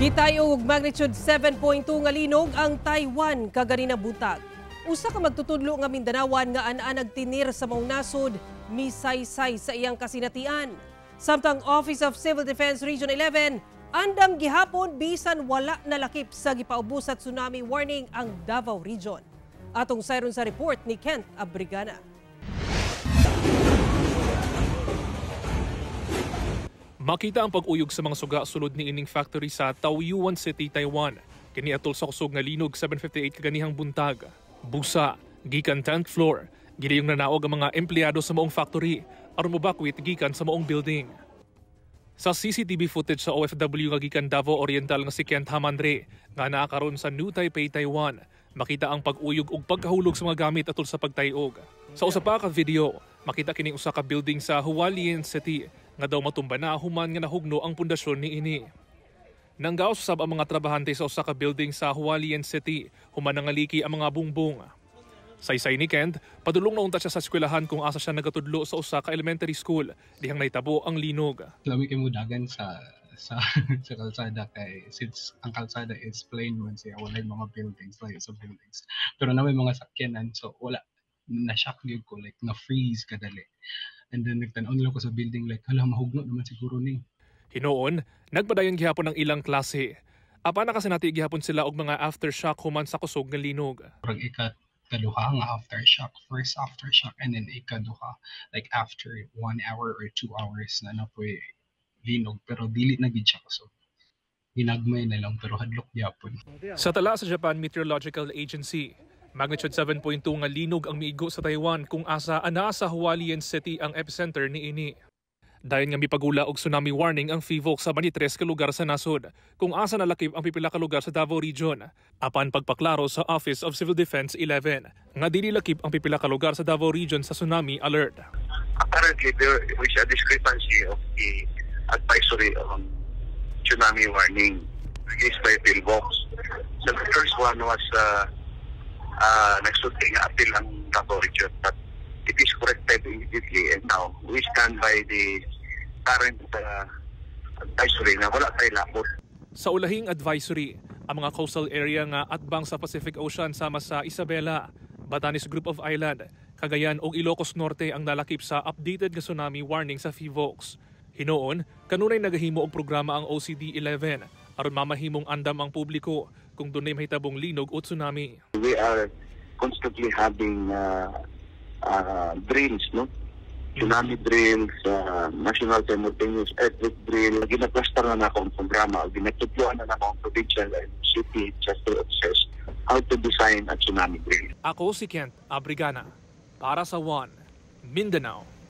Gitayo og magnitude 7.2 nga linog ang Taiwan kaganina buntag. Usa ka magtutudlo nga Mindanawan nga anaa nagtinir sa maong nasod misaysay sa iyang kasinatian. Samtang Office of Civil Defense Region 11 andam gihapon bisan wala nalakip sa gipaubos sa tsunami warning ang Davao Region. Atong sayron sa report ni Kent Abrigana. Makita ang pag-uyog sa mga suga sulod ni ining factory sa Taoyuan City, Taiwan. Kini atol sa kusog nga linog 7:58 kaganihang buntag. Busa, gikan 10th floor, giliyong nanaog ang mga empleyado sa maong factory aron mobakwit gikan sa maong building. Sa CCTV footage sa OFW nga gikan Davao Oriental nga si Kent Hamandre nga naa karon sa New Taipei, Taiwan, makita ang pag-uyog ug pagkahulog sa mga gamit atol sa pagtayog. Sa usa pa ka video, makita kining usa ka building sa Hualien City nga daw matumba na human nga nahugno ang pundasyon niini. Nanggaos usab ang mga trabahante sa usa ka building sa Hualien City human nangaliki ang mga bungbong. Saysay ni Kent, padulong na unta siya sa eskwelahan kung asa siya nagatudlo sa usa ka elementary school dihang nahitabo ang linog. Lami kay mudagan sa sa sa kalsada kay since ang kalsada is plain man siya, walay mga buildings, layo sa buildings. Pero na may mga sakyanan, so wala, na-shock gyud ko, like na-freeze kadali. And then nagtan-aw nila ko sa building like, hala, mahugno naman siguro ni. Hinuon, nagpadayon gihapon ang ilang klase. Apan nakasinati gihapon sila og mga aftershock human sa kusog nga linog. Murag ikaduha nga aftershock, first aftershock and then ikaduha like after 1 hour or 2 hours na napoy linog, pero dili na gid siya kusog. Ginagmay na lang pero hadlok gyapon. Sa tala sa Japan Meteorological Agency, magnitude 7.2 nga linog ang miigo sa Taiwan kung asa anaa sa Hualien City ang epicenter niini. Dayon nga mipagula og tsunami warning ang PHIVOLCS sa 23 ka lugar sa nasod, kung asa nalakip ang pipila ka lugar sa Davao Region. Apan pagpaklaro sa Office of Civil Defense 11, nga dili lakip ang pipila ka lugar sa Davao Region sa tsunami alert. Apparently, there is a discrepancy of the advisory on tsunami warning released by PHIVOLCS. So the first one was nagsulti nga apil ang Davao Region, but it is corrected immediately, and now we stand by the current advisory na wala tayo lapot. Sa ulahing advisory, ang mga coastal area nga atbang sa Pacific Ocean sama sa Isabela, Batanes Group of Island, Cagayan ug Ilocos Norte ang nalakip sa updated nga tsunami warning sa PHIVOLCS. Hinuon, kanunay nagahimo og programa ang OCD 11 aron mamahimong andam ang publiko kung dunay mahitabong linog o tsunami. We are constantly having drills, no? Tsunami drills, national simultaneous earthquake drill. Ginaplastar na nako ang programa, ginatudloan na nako ang provincial and city disaster officers how to design a tsunami drill. Ako si Kent Abrigana para sa One Mindanao.